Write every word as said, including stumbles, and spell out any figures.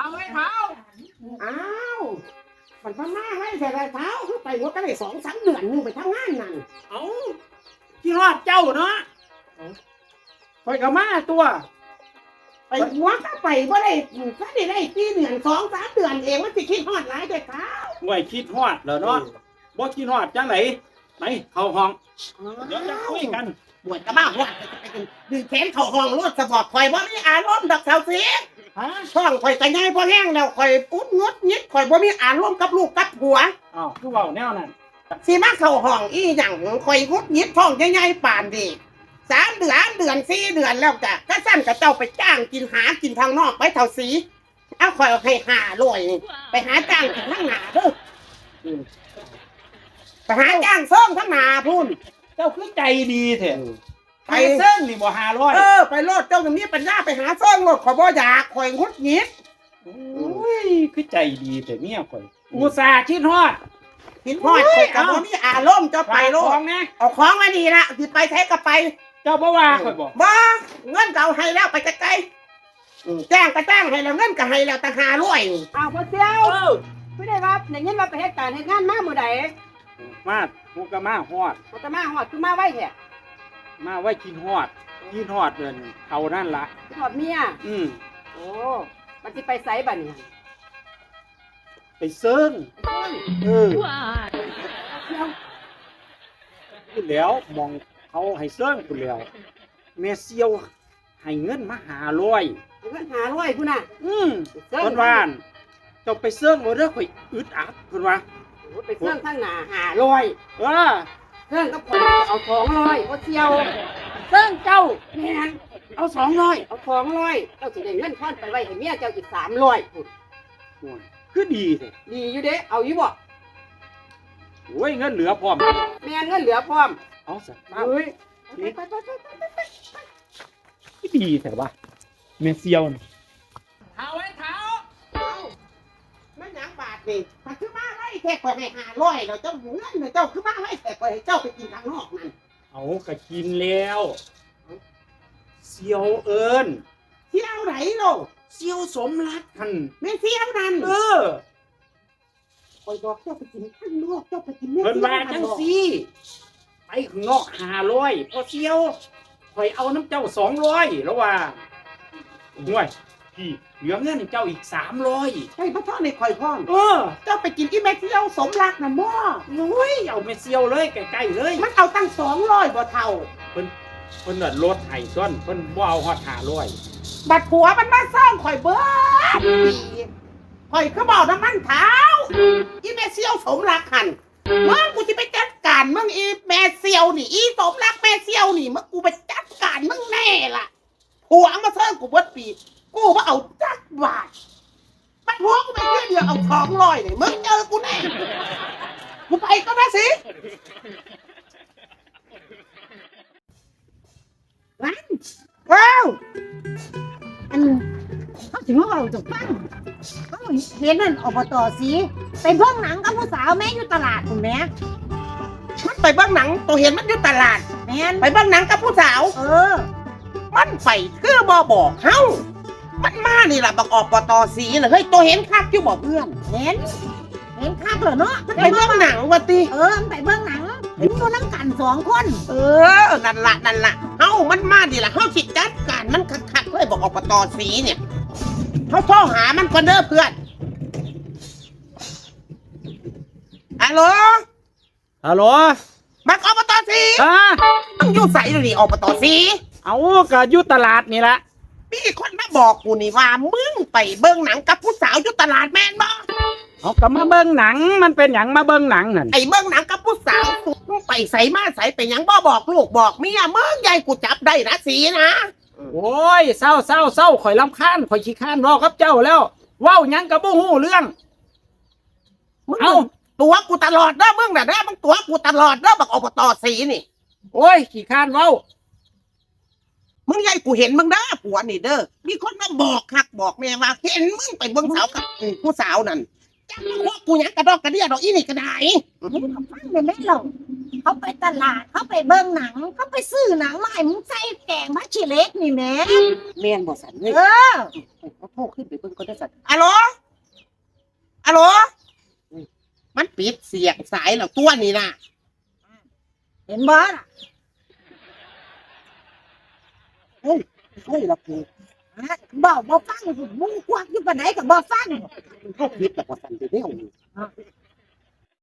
เอาไว้เท้า อ้าว มันมามาไว้แต่ละเท้า คือไปหัวก็ได้สองสามเดือนหนึ่งไปทำงานนั่น เอ้า คิดฮอดเจ้าเนาะ เอ้า ข้อยก็มาตัว ไปหัวก็ไปบ่ได้ ก็ได้ได้สี่เดือน สองสามเดือนเอง มันสิคิดฮอดหลายแต่เท้า ห่วย คิดฮอดแล้วเนาะ เออ บ่คิดฮอดจังได๋ ไปเข้าห้อง อ้าว เดี๋ยวจะคุยกัน บวชก็มาฮอด ไปดึงแขนเข้าห้องโลด สะบอก ข่อยบ่มีอารมณ์ดอกเฒ่าสิ ฮะ ท้องข่อยก็ใหญ่พอแฮงแล้ว ข่อยอุดหงุดหงิด ข่อยบ่มีอารมณ์กับลูกกับผัว อ้าว คือเว้าแนวนั้น สิมาเข้าห้องอีหยัง ข่อยหงุดหงิด ท้องใหญ่ๆปานนี้ สามเดือน เดือน สี่เดือนแล้วจ้ะ กะซั้นกะเจ้าไปจ้างกิน หากินทางนอกไปเฒ่าสิ เอาข่อยให้ห้าร้อย ไปหาจ้างกินทางหน้าเด้อ อืม ไปหาจ้างเซิงทางหน้าพุ้น เจ้าคือใจดีแท้ อืม ไปเซิงนี่บ่ ห้าร้อย เออ ไปโลด เจ้ามีปัญญาไปหาเซิงโลด ข่อยบ่อยาก ข่อยหงุดหงิด โอ้ย คือใจดีแท้เมียข่อย อืม อุตส่าห์คิดฮอด คิดฮอด โอ้ย ข่อยก็บ่มีอารมณ์ เจ้าไปโลด ฝากของแหน่ เอาของมานี่ละ สิไปไสก็ไป เจ้าบ่ว่าข่อยบ่ บ่ เงินก็เอาให้แล้ว ไปไกลๆ อืม จ้างก็จ้างให้แล้ว เงินก็ให้แล้วตั้งห้าร้อย อ้าว พ่อเสี่ยว เออ คือได้ว่า ได้ยินว่าไปเฮ็ดการเฮ็ดงานมามื้อใด มา ฮู้ก็มาฮอด ฮู้ก็มาฮอด คือมาไวแท้ มาไว คิดฮอด คิดฮอดเอิ้นเฒ่านั่นล่ะ คิดฮอดเมีย อืม โอ้ มันสิไปไสบัดนี้ ไปเซิง ไปเซิง เออ ว้าย พุ้นแหล้ว หม่องเขาให้เซิงพุ้นแหล้ว แม่เสี่ยว ให้เงินมาห้าร้อย ให้เงินห้าร้อยพุ้นน่ะ อืม เซิง เพิ่นว่า เจ้าไปเซิงบ่เด้อ ข่อยอึดอัด เพิ่นว่า โอ้ ไปเซิงทางหน้าห้าร้อย เออ เซิงกับข่อยเอาสองร้อย บ่เสี่ยว เซิงเจ้า แม่น เอาสองร้อย เอาสองร้อย เจ้าสิได้เงินทอนไปไว้ให้เมียเจ้าอีกสามร้อยพุ้น โอ้ย คือดีแท้ ดีอยู่เด้ เอาอยู่บ่ โอ้ย เงินเหลือพร้อม แม่น เงินเหลือพร้อม เอาซะ เฮ้ย ไป ไป ไป ไป ดีแท้วะ แม่เสี่ยวนี่ เฒ่าไอ้เฒ่า เอ้า มันหยังบาดนี่ มันคือมาไวแท้ ข่อยให้ห้าร้อยแล้ว เจ้าเงินน่ะ เจ้าคือมาไวแท้ ข่อยให้เจ้าไปกินข้างนอกนั่น เอาก็กินแล้ว เสี่ยวเอิ้น เสี่ยวไหนโลด เสี่ยวสมรักหั่น แม่เสี่ยวนั่น เออ ข่อยบอกเจ้าไปกินข้างนอก เจ้าไปกินแม่ เพิ่นว่าจังซี่ ไปข้างนอกห้าร้อย พ่อเสี่ยว ข่อยเอานำเจ้าสองร้อย แล้วว่า ห่วย พี่ เหลือเงินเจ้าอีกสามร้อย ไปบ่ทันได้ข่อยพร้อม เออ เจ้าไปกินอีแม่เสี่ยวสมรักนั่นบ่ โอ้ย เอาแม่เสี่ยวเลย ใกล้ๆเลย มันเอาตั้งสองร้อยบ่เฒ่า เพิ่น เพิ่นน่ะลดให้ซ้อน เพิ่นบ่เอาฮอดห้าร้อย บัดผัวมันมาเซิงข่อยเบิดปี ข่อยคือเว้านำมันเฒ่า อีแม่เสี่ยวสมรักหั่น มึง กูสิไปจัดการมึง อีแม่เสี่ยวนี่ อีสมรักแม่เสี่ยวนี่ มึง กูไปจัดการมึงแน่ล่ะ ผัวมาเซิงกูเบิดปี กูบ่เอาจักบาท บัดผัวกูไปเทื่อเดียวเอาสองร้อยนี่ มึงเจอกูแน่ กูไปก่อนนะสิ วัน ว้าว อัน เขาสิมาเว้าสู่ฟัง เขาเห็นนั่น อบต.ศรี ไปเบิ่งหนังกับผู้สาวแม่อยู่ตลาดพุ้นแหม มันไปเบิ่งหนัง โตเห็นมันอยู่ตลาด แม่น ไปเบิ่งหนังกับผู้สาว เออ มันไปคือบ่บอกเฮา มันมานี่ล่ะ บัก อบต.ศรี น่ะ เฮ้ย โตเห็นคักอยู่บ่เพื่อน เห็น เห็นคักแล้วเนาะ มันไปเบิ่งหนังว่าติ เออ มันไปเบิ่งหนัง เห็นอยู่นำกันสองคน เออ นั่นล่ะ นั่นล่ะ เฮามันมานี่ล่ะ เฮาสิจัดการมันคักๆเลย บัก อบต.ศรี เนี่ย เฮาโทรหามันก่อนเด้อเพื่อน ฮัลโหล ฮัลโหล บัก อบต.ศรี ฮะ มึงอยู่ไสเดี๋ยวนี้ อบต.ศรี เอา ก็อยู่ตลาดนี่ล่ะ มีคนมาบอกกูนี่ว่ามึงไปเบิ่งหนังกับผู้สาวอยู่ตลาดแม่นบ่ เอา ก็มาเบิ่งหนัง มันเป็นหยังมาเบิ่งหนังหั่น ไอ้เบิ่งหนังกับผู้สาว มึงไปไสมาไส ไปหยังบ่บอกลูกบอกเมีย มึงอย่าให้กูจับได้นะ ศรีนะ โอ้ย เซา เซา เซา ข่อยรำคาญ ข่อยขี้คร้านเว้ากับเจ้าแล้ว เว้าหยังก็บ่ฮู้เรื่อง มึง เอ้า ตั๋วกูตลอดเด้อ มึงน่ะเด้อ มึงตั๋วกูตลอดเด้อ บัก อบต.ศรี นี่ โอ้ย ขี้คร้านเว้า มึงอย่าให้กูเห็นมึงเด้อ ผัวนี่เด้อ มีคนมาบอกคักบอกแน่ว่า เห็นมึงไปเบิ่งสาวกับ อืม ผู้สาวนั่น จักมาพวกกูหยังกระดอกกระเดียดอกอีนี่ก็ได้ มึงก็ฟังได้แม่เรา เขาไปตลาด เขาไปเบิ่งหนัง เขาไปซื้อหนังมาให้มึงใส่แกงผักขี้เหล็กนี่แหม่ แม่นบ่สันเฮ้ย เออ เขาโทรขึ้นไปเบิ่งก็ได้สันอะโหลอะโหล มันปิดเสียงสายแล้วตัวนี้นะ เห็นบ่ล่ะ เฮ้ยเฮ้ยละกู ฮะบอกบ่ฟังมึงควักอยู่ปานไหนก็บ่ฟัง เขาคิดแต่ว่าสันเดียวนี้